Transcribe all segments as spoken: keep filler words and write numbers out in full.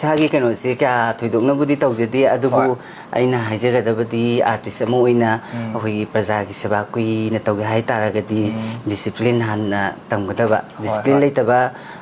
ꯏꯁꯥꯒꯤ ꯀꯩꯅꯣꯁꯦ ꯀꯌꯥ ꯊꯣꯏꯗꯣꯛꯅꯕꯨꯗꯤ ꯇꯧꯖꯗꯦ, ꯑꯗꯨꯕꯨ ꯍꯣꯏ꯫ ꯑꯩꯅ ꯍꯥꯏꯖꯒꯗꯕꯗꯤ ꯑꯥꯔꯇꯤꯁ ꯑꯃ ꯑꯣꯏꯅ ꯎꯝ꯫ ꯑꯩꯈꯣꯏꯒꯤ ꯄ꯭ꯔꯖꯥꯒꯤ ꯁꯦꯕꯥ ꯀꯨꯏꯅ ꯇꯧꯒꯦ ꯍꯥꯏ ꯇꯥꯔꯒꯗꯤ ꯎꯝ꯫ ꯗꯤꯁꯤꯄ꯭ꯂꯤꯟ ꯍꯥꯟꯅ ꯇꯝꯒꯗꯕ꯫ ꯍꯣꯏ, ꯗꯤꯁꯤꯄ꯭ꯂꯤꯟ ꯍꯣꯏ꯫ ꯂꯩꯇꯕ,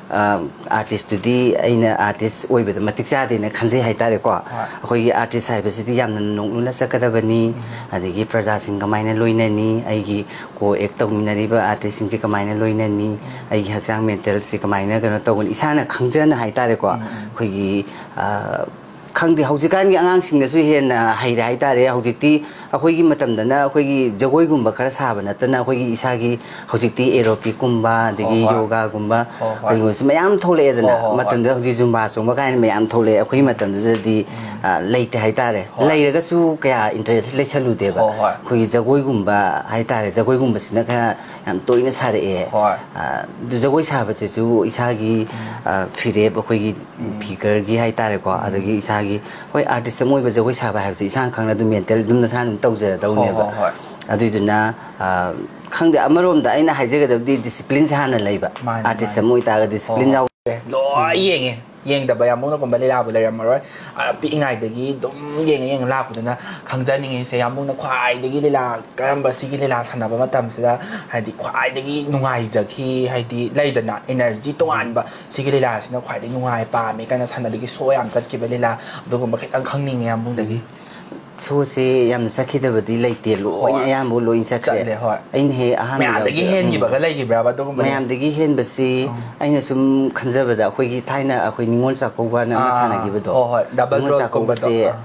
ꯑ, ꯑꯥꯔꯇꯤꯁꯇꯨꯗꯤ ꯑꯩꯅ ꯑꯥꯔꯇꯤꯁ ꯑꯣꯏꯕꯗ ꯃꯇꯤꯛ ꯆꯥꯗꯦꯅ ꯈꯟꯖꯩ ꯍꯥꯏ ꯇꯥꯔꯦꯀꯣ꯫ ꯍꯣꯏ꯫ ꯑꯩꯈꯣꯏꯒꯤ ꯑꯥꯔꯇꯤꯁ ꯍꯥꯏꯕꯁꯤꯗꯤ ꯌꯥꯝꯅ ꯅꯣꯛꯅꯨꯅ ꯆꯠꯀꯗꯕꯅꯤ, ꯎꯝ꯫ ꯑꯗꯒꯤ ꯄ꯭ꯔꯖꯥꯁꯤꯡ ꯀꯃꯥꯏꯅ ꯂꯣꯏꯅꯅꯤ, ꯑꯩꯒꯤ ꯀꯣ ꯑꯦꯛ ꯇꯧꯃꯤꯟꯅꯔꯤꯕ ꯑꯥꯔꯇꯤꯁꯁꯤꯡꯁꯦ ꯀꯃꯥꯏꯅ ꯂꯣꯏꯅꯅꯤ, ꯎꯝ꯫ ꯑꯩꯒꯤ ꯍꯛꯆꯥꯡ ꯃꯦꯟꯇꯦꯜꯁꯦ ꯀꯃꯥꯏꯅ ꯀꯩꯅꯣ ꯇꯧꯒꯅꯤ, ꯏꯁꯥꯅ ꯈꯪꯖꯅ ꯍꯥꯏ ꯇꯥꯔꯦꯀꯣ꯫ ꯎꯝ, ꯎꯝ꯫ ꯑꯩꯈꯣꯏꯒꯤ, ꯑ, ꯈꯪꯗꯦ, ꯍꯧꯖꯤꯛꯀꯥꯟꯒꯤ ꯑꯉꯥꯡꯁꯤꯡꯅꯁꯨ ꯍꯦꯟꯅ ꯍꯩꯔꯦ ꯍꯥꯏ ꯇꯥꯔꯦ꯫ ꯍꯧꯖꯤꯛꯇꯤ ꯑꯩꯈꯣꯏꯒꯤ ꯃꯇꯝꯗꯅ ꯑꯩꯈꯣꯏꯒꯤ ꯖꯒꯣꯏꯒꯨꯝꯕ ꯈꯔ ꯁꯥꯕ ꯅꯠꯇꯅ ꯑꯩꯈꯣꯏꯒꯤ ꯏꯁꯥꯒꯤ ꯍꯧꯖꯤꯛꯇꯤ ꯑꯦꯔꯣꯕꯤꯛꯀꯨꯝꯕ, ꯍꯣꯏ, ꯑꯗꯒꯤ ꯍꯣꯏ꯫ ꯌꯣꯒꯥꯒꯨꯝꯕ, ꯍꯣꯏ, ꯍꯣꯏ꯫ ꯀꯩꯒꯨꯝꯕꯁꯦ ꯃꯌꯥꯝ ꯊꯣꯛꯂꯛꯑꯦꯗꯅ꯫ ꯍꯣꯏ, ꯍꯣꯏ, ꯍꯣꯏ꯫ ꯃꯇꯝꯗꯨꯗ ꯍꯧꯖꯤꯛ ꯖꯨꯝꯕꯥ ꯆꯣꯡꯕ ꯀꯥꯏꯅ ꯃꯌꯥꯝ ꯊꯣꯛꯂꯛꯑꯦ꯫ ꯑꯩꯈꯣꯏꯒꯤ ꯎꯝ꯫ ꯃꯇꯝꯗꯨꯗꯗꯤ, ꯎꯝ꯫ ꯑ, ꯂꯩꯇꯦ ꯍꯥꯏ ꯇꯥꯔꯦ꯫ ꯍꯣꯏ꯫ ꯂꯩꯔꯒꯁꯨ ꯀꯌꯥ ꯏꯟꯇꯔꯦꯁ ꯂꯩꯁꯜꯂꯨꯗꯦꯕ꯫ ꯍꯣꯏ, ꯍꯣꯏ꯫ ꯑꯩꯈꯣꯏꯒꯤ ꯖꯒꯣꯏꯒꯨꯝꯕ ꯍꯥꯏ ꯇꯥꯔꯦ, ꯖꯒꯣꯏꯒꯨꯝꯕꯁꯤꯅ ꯈꯔ ꯌꯥꯝ ꯇꯣꯏꯅ ꯁꯥꯔꯛꯑꯦ꯫ ꯍꯣꯏ꯫ ꯑ, ꯑꯗꯨ ꯖꯒꯣꯏ ꯁꯥꯕꯁꯤꯁꯨ ꯏꯁꯥꯒꯤ, ꯎꯝ꯫ ꯑ, ꯐꯤꯔꯦꯞ, ꯑꯩꯈꯣꯏꯒꯤ ꯎꯝ꯫ ꯐꯤꯒꯔꯒꯤ ꯍꯥꯏ ꯇꯥꯔꯦꯀꯣ, ꯎꯝ꯫ ꯑꯗꯒꯤ ꯏꯁꯥꯒꯤ, ꯍꯣꯏ, ꯑꯥꯔꯇꯤꯁ ꯑꯃ ꯑꯣꯏꯕ ꯖꯒꯣꯏ ꯁꯥꯕ ꯍꯥꯏꯕꯁꯤ ꯏꯁꯥꯅ ꯈꯪꯅ ꯑꯗꯨꯝ ꯃꯦꯟꯇꯦꯜ ꯑꯗꯨꯝ ꯅꯁꯥꯅ ꯑꯗꯨꯝ ꯇꯧꯖꯔꯗꯧꯅꯦꯕ꯫ ꯍꯣꯏ, ꯍꯣꯏ, ꯍꯣꯏ꯫ ꯑꯗꯨꯏꯗꯨꯅ, ꯑ, ꯈꯪꯗꯦ, ꯑꯃꯔꯣꯝꯗ ꯑꯩꯅ ꯍꯥꯏꯖꯒꯗꯕꯗꯤ ꯗꯤꯁꯤꯄ꯭ꯂꯤꯟꯁꯦ ꯍꯥꯟꯅ ꯂꯩꯕ꯫ ꯃꯥꯅꯤ, ꯑꯥꯔꯇꯤꯁ ꯃꯥꯅꯤ꯫ ꯑꯃ ꯑꯣꯏꯇꯥꯔꯒꯗꯤ ꯍꯣꯏ, ꯗꯤꯁꯤꯄ꯭ꯂꯤꯟ ꯍꯣꯏ꯫ ꯌꯥꯎ- ꯑꯦ, ꯂꯣꯏ ꯎꯝ꯫ ꯌꯦꯡꯉꯦ꯫ ꯌꯦꯡꯗꯕ ꯌꯥꯝꯕꯨꯡꯅꯒꯨꯝꯕ ꯂꯤꯂꯥꯕꯨ ꯂꯩꯔꯝꯃꯔꯣꯏ꯫ ꯑ, ꯄꯤꯛꯏꯉꯩꯗꯒꯤ ꯑꯗꯨꯝ ꯌꯦꯡꯉ ꯌꯦꯡꯉ ꯂꯥꯛꯄꯗꯨꯅ ꯈꯪꯖꯅꯤꯡꯉꯤꯁꯦ꯫ ꯌꯥꯝꯕꯨꯡꯅ ꯈ꯭ꯋꯥꯏꯗꯒꯤ ꯂꯤꯂꯥ, ꯀꯔꯝꯕ ꯁꯤꯒꯤ ꯂꯤꯂꯥ ꯁꯥꯟꯅꯕ ꯃꯇꯝꯁꯤꯗ, ꯍꯥꯏꯗꯤ, ꯈ꯭ꯋꯥꯏꯗꯒꯤ ꯅꯨꯡꯉꯥꯏꯖꯈꯤ, ꯍꯥꯏꯗꯤ, ꯂꯩꯗꯅ, ꯏꯅꯔꯖꯤ ꯇꯣꯉꯥꯟꯕ, "ꯁꯤꯒꯤ ꯂꯤꯂꯥꯁꯤꯅ ꯈ꯭ꯋꯥꯏꯗꯒꯤ ꯅꯨꯡꯉꯥꯏ, ꯄꯥꯝꯃꯦ" ꯀꯥꯏꯅ ꯁꯥꯟꯅꯗꯒꯤ ꯁꯣ ꯌꯥꯝ ꯆꯠꯈꯤꯕ ꯂꯤꯂꯥ, ꯑꯗꯨꯒꯨꯝꯕ ꯈꯤꯇꯪ ꯈꯪꯅꯤꯡꯉꯦ ꯌꯥꯝꯕꯨꯡꯗꯒꯤ꯫ ꯎꯝ꯫ ꯁꯣꯁꯦ ꯌꯥꯝꯅ ꯆꯠꯈꯤꯗꯕꯗꯤ ꯂꯩꯇꯦ, ꯂꯣꯏꯅ ꯍꯣꯏ꯫ ꯑꯌꯥꯝꯕ ꯂꯣꯏꯅ ꯆꯠꯈ꯭ꯔꯦ꯫ ꯆꯠꯂꯦ, ꯍꯣꯏ꯫ ꯑꯩꯅ ꯍꯦꯛ ꯑꯍꯥꯟꯕ ꯃꯌꯥꯝꯗꯒꯤ ꯌꯥꯎꯖ-, ꯎꯝ꯫ ꯍꯦꯟꯈꯤꯕꯒ ꯂꯩꯈꯤꯕ꯭ꯔꯕ ꯑꯗꯨꯒꯨꯝꯕꯗꯤ? ꯃꯌꯥꯝꯗꯒꯤ ꯍꯦꯟꯕꯁꯤ ꯎꯝ꯫ ꯑꯩꯅ ꯁꯨꯝ ꯈꯟꯖꯕꯗ ꯑꯩꯈꯣꯏꯒꯤ ꯊꯥꯏꯅ ꯑꯩꯈꯣꯏ ꯅꯤꯉꯣꯜ ꯆꯥꯛꯀꯧꯕꯅ ꯑꯃ ꯑꯥ, ꯁꯥꯟꯅꯈꯤꯕꯗꯣ, ꯍꯣꯏ, ꯍꯣꯏ, ꯗꯕꯜ ꯅꯤꯉꯣꯜ ꯔꯣꯜꯒꯨꯝꯕꯗꯣ, ꯆꯥꯛꯀꯧꯕꯁꯦ ꯑꯥ꯫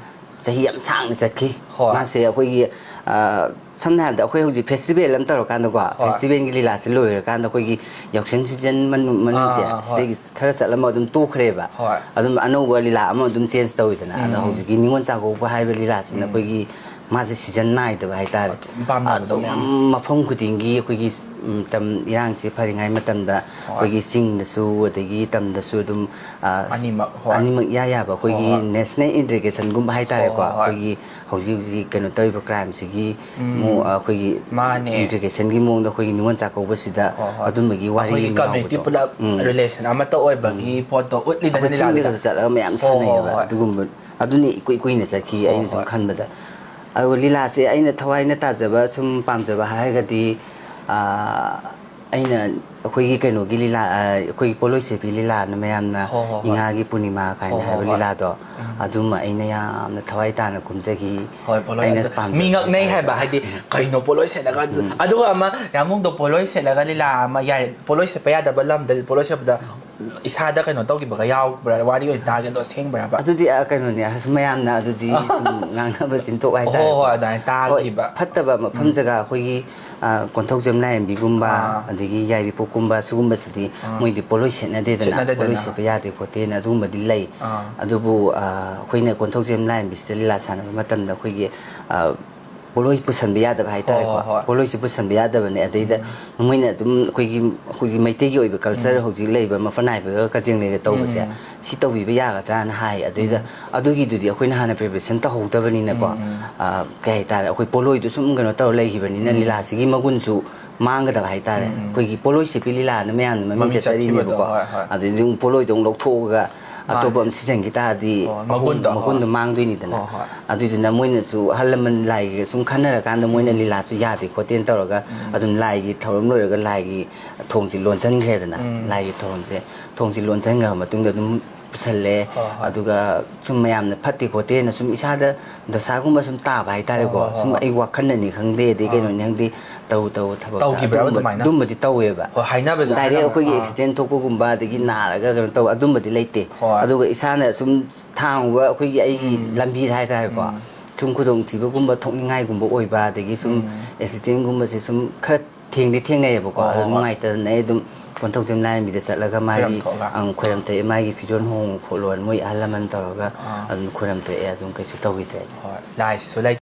ꯆꯍꯤ ꯌꯥꯝ ꯁꯥꯡꯅ ꯆꯠꯈꯤ꯫ ꯍꯣꯏ꯫ ꯃꯥꯁꯦ ꯑꯩꯈꯣꯏꯒꯤ, ꯑ, ꯁꯝꯅ ꯍꯥꯏꯔꯕꯗ ꯑꯩꯈꯣꯏ ꯍꯧꯖꯤꯛ ꯐꯦꯁꯇꯤꯚꯦꯜ ꯑꯃ ꯇꯧꯔꯀꯥꯟꯗꯀꯣ, ꯍꯣꯏ꯫ ꯐꯦꯁꯇꯤꯚꯦꯜꯒꯤ ꯂꯤꯂꯥꯁꯦ ꯂꯣꯏꯔꯀꯥꯟꯗ ꯑꯩꯈꯣꯏꯒꯤ ꯌꯥꯎꯁꯪ ꯁꯤꯖꯟ ꯃꯅꯨꯡ-, ꯃꯅꯨꯡꯁꯦ ꯑꯥ, ꯑꯥ, ꯍꯣꯏ꯫ ꯁꯤꯗꯒꯤ ꯈꯔ ꯆꯠꯂꯝꯃꯒ ꯑꯗꯨꯝ ꯇꯣꯛꯈ꯭ꯔꯦꯕ꯫ ꯍꯣꯏ꯫ ꯑꯗꯨꯝ ꯑꯅꯧꯕ ꯂꯤꯂꯥ ꯑꯃ ꯑꯗꯨꯝ ꯆꯦꯟꯖ ꯇꯧꯋꯤꯗꯅ꯫ ꯑꯗꯣ ꯎꯝ꯫ ꯍꯧꯖꯤꯛꯀꯤ ꯅꯤꯉꯣꯜ ꯆꯥꯛꯀꯧꯕ ꯍꯥꯏꯕ ꯂꯤꯂꯥꯁꯤꯅ ꯎꯝ꯫ ꯑꯩꯈꯣꯏꯒꯤ ꯃꯥꯁꯦ ꯁꯤꯖꯟ ꯅꯥꯏꯗꯕ ꯍꯥꯏꯇꯥꯔꯦ꯫ ꯑꯗꯨꯝ ꯄꯥꯝꯅꯕꯗꯣ ꯑꯗꯨꯝ ꯃꯌꯥꯝ꯫ ꯃꯐꯝ ꯈꯨꯗꯤꯡꯒꯤ ꯑꯩꯈꯣꯏꯒꯤ ꯎꯝ, ꯇꯝ ꯏꯔꯥꯡꯁꯤ ꯐꯔꯤꯉꯩ ꯃꯇꯝꯗ ꯍꯣꯏ꯫ ꯑꯩꯈꯣꯏꯒꯤ ꯆꯤꯡꯗꯁꯨ ꯑꯗꯒꯤ ꯇꯝꯗꯁꯨ ꯑꯗꯨꯝ, ꯑ, ꯑꯅꯤꯃꯛ, ꯍꯣꯏ꯫ ꯑꯅꯤꯃꯛ ꯏꯌꯥ ꯌꯥꯕ ꯑꯩꯈꯣꯏꯒꯤ ꯍꯣꯏ, ꯍꯣꯏ꯫ ꯅꯦꯁꯅꯦꯜ ꯏꯟꯇꯤꯒ꯭ꯔꯦꯁꯟꯒꯨꯝꯕ ꯍꯥꯏꯇꯥꯔꯦꯀꯣ꯫ ꯍꯣꯏ, ꯍꯣꯏ, ꯍꯣꯏ꯫ ꯑꯩꯈꯣꯏꯒꯤ ꯍꯧꯖꯤꯛ ꯍꯧꯖꯤꯛ ꯀꯩꯅꯣ ꯇꯧꯔꯤꯕ ꯀ꯭ꯔꯥꯏꯝꯁꯤꯒꯤ ꯎꯝ꯫ ꯃꯑꯣ-, ꯑ, ꯑꯩꯈꯣꯏꯒꯤ ꯃꯥꯅꯦ꯫ ꯏꯟꯇꯤꯒ꯭ꯔꯦꯁꯟꯒꯤ ꯃꯑꯣꯡꯗ ꯑꯩꯈꯣꯏꯒꯤ ꯅꯤꯉꯣꯜ ꯆꯥꯛꯀꯧꯕꯁꯤꯗ ꯍꯣꯏ, ꯍꯣꯏ꯫ ꯑꯗꯨꯝꯕꯒꯤ ꯋꯥꯔꯤ ꯑꯩꯈꯣꯏꯒꯤ ꯑꯃ ꯀꯝꯃ꯭ꯌꯨꯅꯤꯇꯤ ꯌꯥꯎꯕꯗꯣ꯫ ꯄꯨꯂꯞ ꯎꯝ꯫ ꯔꯤꯂꯦꯁꯟ ꯑꯃꯠꯇ ꯑꯣꯏꯕꯒꯤ ꯎꯝ꯫ ꯄꯣꯠꯇꯣ ꯎꯠꯂꯤꯗꯅ ꯑꯩꯈꯣꯏ ꯂꯤꯂꯥꯗꯨꯗ꯫ ꯆꯤꯡꯗꯒꯁꯨ ꯆꯠꯂꯒ ꯃꯌꯥꯝ ꯍꯣꯏ, ꯍꯣꯏ, ꯁꯥꯟꯅꯩꯌꯦꯕ꯫ ꯍꯣꯏ꯫ ꯑꯗꯨꯒꯨꯝꯕ, ꯑꯗꯨꯅ ꯏꯀꯨꯏ ꯀꯨꯏꯅ ꯆꯠꯈꯤ ꯍꯣꯏ, ꯑꯩꯅ ꯁꯨꯝ ꯍꯣꯏ꯫ ꯈꯟꯕꯗ꯫ ꯑꯗꯨꯒ ꯂꯤꯂꯥꯁꯦ ꯑꯩꯅ ꯊꯋꯥꯏꯅ ꯇꯥꯖꯕ ꯁꯨꯝ ꯄꯥꯝꯖꯕ ꯍꯥꯏꯔꯒꯗꯤ, ꯑꯥ, ꯑꯩꯅ ꯑꯩꯈꯣꯏꯒꯤ ꯀꯩꯅꯣꯒꯤ ꯂꯤꯂꯥ, ꯑꯥ, ꯑꯩꯈꯣꯏꯒꯤ ꯄꯣꯠꯂꯣꯏ ꯁꯦꯠꯄꯤ ꯂꯤꯂꯥꯅ ꯃꯌꯥꯝꯅ ꯍꯣꯏ, ꯍꯣꯏ, ꯍꯣꯏ꯫ ꯏꯉꯥꯒꯤ ꯄꯨꯔꯅꯤꯃꯥ ꯀꯥꯏꯅ ꯍꯣꯏ, ꯍꯣꯏ, ꯍꯥꯏꯕ ꯍꯣꯏ꯫ ꯂꯤꯂꯥꯗꯣ, ꯎꯝ꯫ ꯑꯗꯨꯃ ꯑꯩꯅ ꯌꯥꯝꯅ ꯊꯋꯥꯏ ꯇꯥꯅ ꯀꯨꯝꯖꯈꯤ꯫ ꯍꯣꯏ, ꯄꯣꯠꯂꯣꯏ ꯑꯩꯅ ꯑꯗꯨ ꯄꯥꯝꯖꯕ ꯃꯤ ꯉꯛꯅꯩ ꯍꯥꯏꯇꯥꯔꯦꯀꯣ꯫ ꯍꯥꯏꯕ, ꯍꯥꯏꯗꯤ ꯎꯝ꯫ ꯀꯩꯅꯣ ꯄꯣꯠꯂꯣꯏ ꯁꯦꯠꯂꯒ ꯑꯗꯨ-, ꯎꯝ꯫ ꯑꯗꯨꯒ ꯑꯃ ꯔꯥꯃꯣꯡꯗꯣ ꯄꯣꯠꯂꯣꯏ ꯁꯦꯠꯂꯒ ꯂꯤꯂꯥ ꯑꯃ ꯌꯥꯏ, ꯄꯣꯠꯂꯣꯏ ꯁꯦꯠꯄ ꯌꯥꯗꯕ ꯂꯝꯗ ꯄꯣꯠꯂꯣꯏ ꯁꯦꯠꯄꯗ ꯏꯁꯥꯗ ꯀꯩꯅꯣ ꯇꯧꯈꯤꯕꯒ ꯌꯥꯎꯕ꯭ꯔꯥ? ꯋꯥꯔꯤ ꯑꯣꯏꯅ ꯇꯥꯒꯦ ꯑꯗꯣ ꯑꯁꯦꯡꯕ꯭ꯔꯕ? ꯑꯗꯨꯗꯤ, ꯑ, ꯀꯩꯅꯣꯅꯦ, ꯑꯁ, ꯃꯌꯥꯝꯅ ꯑꯗꯨꯗꯤ ꯁꯨꯝ ꯉꯥꯡꯅꯕ ꯆꯤꯟꯊꯣꯛ ꯍꯣꯏ, ꯍꯥꯏꯇꯥꯔꯦꯀꯣ꯫ ꯍꯣꯏ, ꯑꯗꯨꯃꯥꯏꯅ ꯍꯣꯏ, ꯇꯥꯈꯤꯕ꯫ ꯐꯠꯇꯕ ꯃꯐꯝ ꯎꯝ꯫ ꯖꯒꯥ ꯑꯩꯈꯣꯏꯒꯤ, ꯑ, ꯀꯣꯟꯊꯧꯖꯝ ꯂꯥꯏꯔꯦꯝꯕꯤꯒꯨꯝꯕ, ꯑꯥ꯫ ꯑꯗꯒꯤ ꯌꯥꯏꯔꯤꯄꯣꯛꯀꯨꯝꯕ, ꯁꯤꯒꯨꯝꯕꯁꯤꯗꯤ ꯑꯥ꯫ ꯃꯣꯏꯗꯤ ꯄꯣꯠꯂꯣꯏ ꯁꯦꯠꯅꯗꯦꯗꯅ, ꯁꯦꯠꯅꯗꯦꯗꯅ꯫ ꯄꯣꯠꯂꯣꯏ ꯁꯦꯠꯄ ꯌꯥꯗꯦ ꯈꯣꯠꯇꯦꯅ ꯑꯗꯨꯒꯨꯝꯕꯗꯤ ꯂꯩ꯫ ꯑꯥ꯫ ꯑꯗꯨꯕꯨ, ꯑ, ꯑꯩꯈꯣꯏꯅ ꯀꯣꯟꯊꯧꯖꯝ ꯂꯥꯏꯔꯦꯝꯕꯤꯁꯤꯗ ꯂꯤꯂꯥ ꯁꯥꯟꯅꯕ ꯃꯇꯝꯗ ꯑꯩꯈꯣꯏꯒꯤ, ꯑ, ꯄꯣꯠꯂꯣꯏ ꯄꯨꯁꯟꯕ ꯌꯥꯗꯕ ꯍꯥꯏꯇꯥꯔꯦꯀꯣ꯫ ꯍꯣꯏ, ꯍꯣꯏ, ꯍꯣꯏ꯫ ꯄꯣꯠꯂꯣꯏꯁꯦ ꯄꯨꯁꯟꯕ ꯌꯥꯗꯕꯅꯦ꯫ ꯑꯗꯩꯗ ꯎꯝ꯫ ꯃꯣꯏꯅ ꯑꯗꯨꯝ ꯑꯩꯈꯣꯏꯒꯤ, ꯑꯩꯈꯣꯏꯒꯤ ꯃꯩꯇꯩꯒꯤ ꯑꯣꯏꯕ ꯀꯜꯆꯔ ꯎꯝ꯫ ꯍꯧꯖꯤꯛ ꯂꯩꯕ ꯃꯐꯝ ꯅꯥꯏꯕꯒ ꯀꯖꯦꯡ ꯂꯩꯒ ꯇꯧꯕꯁꯦ, ꯎꯝ꯫ ꯁꯤ ꯇꯧꯕꯤꯕ ꯌꯥꯒꯗ꯭ꯔꯥꯅ ꯍꯥꯏ꯫ ꯑꯗꯩꯗ ꯎꯝ꯫ ꯑꯗꯨꯒꯤꯗꯨꯗꯤ ꯑꯩꯈꯣꯏꯅ ꯍꯥꯟꯅ ꯄ꯭ꯔꯤꯄꯦꯔꯦꯁꯟ ꯇꯧꯍꯧꯗꯕꯅꯤꯅꯀꯣ, ꯎꯝ, ꯎꯝ꯫ ꯑ, ꯀꯩ ꯍꯥꯏꯇꯥꯔꯦ, ꯑꯩꯈꯣꯏ ꯄꯣꯠꯂꯣꯏꯗꯣ ꯁꯨꯝ ꯀꯩꯅꯣ ꯇꯧꯔ ꯂꯩꯈꯤꯕꯅꯤꯅ ꯎꯝ꯫ ꯂꯤꯂꯥꯁꯤꯒꯤ ꯃꯒꯨꯟꯁꯨ ꯃꯥꯡꯒꯗꯕ ꯍꯥꯏꯇꯥꯔꯦ꯫ ꯎꯝ, ꯎꯝ꯫ ꯑꯩꯈꯣꯏꯒꯤ ꯄꯣꯠꯂꯣꯏ ꯁꯦꯠꯄꯤ ꯂꯤꯂꯥꯅ ꯃꯌꯥꯝꯅ ꯃꯃꯤꯡ ꯃꯃꯤꯡ ꯆꯠꯆꯔꯤꯅꯦꯕꯀꯣ꯫ ꯆꯠꯈꯤꯕꯗꯣ, ꯍꯣꯏ, ꯍꯣꯏ꯫ ꯑꯗꯨꯗꯤ ꯑꯃꯨꯛ ꯄꯣꯠꯂꯣꯏꯗꯣ ꯑꯃꯨꯛ ꯂꯧꯊꯣꯛꯑꯒ ꯃꯥꯅꯦ꯫ ꯑꯇꯣꯞꯄ ꯑꯃ ꯁꯤꯖꯤꯟꯈꯤ ꯇꯥꯔꯗꯤ ꯍꯣꯏ, ꯃꯒꯨꯟꯗꯣ, ꯃꯒꯨꯟꯗꯣ ꯍꯣꯏ꯫ ꯃꯥꯡꯗꯣꯏꯅꯤꯗꯅ꯫ ꯍꯣꯏ, ꯍꯣꯏ꯫ ꯑꯗꯨꯏꯗꯨꯅ ꯃꯣꯏꯅꯁꯨ ꯑꯍꯜ ꯂꯃꯟ ꯂꯥꯏꯒ ꯁꯨꯝ ꯈꯟꯅꯔꯀꯥꯟꯗ ꯃꯣꯏꯅ ꯎꯝ꯫ ꯂꯤꯂꯥꯁꯨ ꯌꯥꯗꯦ ꯈꯣꯠꯇꯦꯅ ꯇꯧꯔꯒ ꯎꯝ꯫ ꯑꯗꯨꯝ ꯂꯥꯏꯒꯤ ꯊꯧꯔꯝ ꯂꯣꯏꯔꯒ ꯂꯥꯏꯒꯤ ꯊꯣꯡꯁꯦ ꯂꯣꯟꯁꯤꯟꯈ꯭ꯔꯦꯗꯅ꯫ ꯎꯝ꯫ ꯂꯥꯏꯒꯤ ꯊꯧꯔꯝꯁꯦ, ꯊꯣꯡꯁꯦ ꯂꯣꯟꯁꯤꯟꯈ꯭ꯔꯕ ꯃꯇꯨꯡꯗ ꯑꯗꯨꯝ ꯄꯨꯁꯜꯂꯦ꯫ ꯍꯣꯏ, ꯍꯣꯏ꯫ ꯑꯗꯨꯒ ꯁꯨꯝ ꯃꯌꯥꯝꯅ ꯐꯠꯇꯦ ꯈꯣꯠꯇꯦꯅ ꯁꯨꯝ ꯏꯁꯥꯗ ꯗꯁꯥꯒꯨꯝꯕ ꯁꯨꯝ ꯇꯥꯕ ꯍꯥꯏꯇꯥꯔꯦꯀꯣ꯫ ꯍꯣꯏ, ꯍꯣꯏ, ꯍꯣꯏ, ꯁꯨꯝ ꯍꯣꯏ꯫ ꯑꯩ ꯋꯥꯈꯜꯅꯅꯤ ꯈꯪꯗꯦ, ꯑꯗꯩ ꯑꯥ꯫ ꯀꯩꯅꯣꯅꯤ ꯈꯪꯗꯦ, ꯇꯧ ꯇꯧ ꯊꯕꯛꯇ ꯇꯧꯈꯤꯕ꯭ꯔꯥ ꯑꯗꯨꯝꯕ-, ꯑꯗꯨꯃꯥꯏꯅ? ꯑꯗꯨꯝꯕꯗꯤ ꯇꯧꯋꯦꯕ꯫ ꯍꯣꯏ, ꯍꯥꯏꯅꯕꯗ direct ꯍꯥꯏꯅꯕ꯫ ꯑꯩꯈꯣꯏꯒꯤ ꯑꯥ꯫ ꯑꯦꯛꯁꯤꯗꯦꯟ ꯊꯣꯛꯄꯒꯨꯝꯕ ꯑꯗꯒꯤ ꯎꯝ꯫ ꯅꯥꯔꯒ ꯀꯩꯅꯣ ꯇꯧꯕ ꯑꯗꯨꯝꯕꯗꯤ ꯂꯩꯇꯦ꯫ ꯍꯣꯏ꯫ ꯑꯗꯨꯒ ꯏꯁꯥꯅ ꯁꯨꯝ ꯊꯥꯡꯉꯨꯕ ꯑꯩꯈꯣꯏꯒꯤ ꯑꯩꯒꯤ ꯎꯝ꯫ ꯂꯝꯕꯤꯗ ꯍꯥꯏꯇꯥꯔꯦꯀꯣ꯫ ꯎꯝ꯫ ꯁꯨꯝ ꯈꯨꯗꯣꯡꯊꯤꯕꯒꯨꯝꯕ ꯊꯣꯛꯅꯤꯡꯉꯥꯏꯒꯨꯝꯕ ꯑꯣꯏꯕ, ꯑꯗꯒꯤ ꯁꯨꯝ ꯎꯝ꯫ ꯑꯦꯛꯁꯤꯗꯦꯟꯒꯨꯝꯕꯁꯦ ꯁꯨꯝ ꯈꯔ ꯊꯦꯡꯗꯤ ꯊꯦꯡꯅꯩꯌꯦꯕꯀꯣ꯫ ꯍꯣꯏ, ꯑꯗꯨ ꯍꯣꯏ, ꯍꯣꯏ꯫ ꯅꯨꯡꯉꯥꯏꯇꯗꯅ ꯑꯩ ꯑꯗꯨꯝ ꯀꯣꯟꯊꯧꯖꯝ ꯂꯥꯏꯔꯦꯝꯕꯤꯗ ꯆꯠꯂꯒ ꯃꯥꯒꯤ, ꯈꯣꯏꯔꯝ ꯊꯣꯛꯑꯒ꯫ ꯑꯪ, ꯈꯣꯏꯔꯝ ꯊꯣꯛꯑꯦ, ꯃꯥꯒꯤ ꯐꯤꯖꯣꯜ ꯍꯣꯡꯉꯨ ꯈꯣꯠꯂꯣꯅ ꯃꯣꯏ ꯑꯍꯜ ꯂꯃꯟ ꯇꯧꯔꯒ ꯑꯥ꯫ ꯑꯗꯨꯝ ꯈꯣꯏꯔꯝ ꯊꯣꯛꯑꯦ, ꯑꯗꯨꯝ ꯀꯩꯁꯨ ꯇꯧꯈꯤꯗ꯭ꯔꯦ꯫ ꯍꯣꯏ, ꯂꯥꯏꯁꯤꯁꯨ ꯂꯩ꯫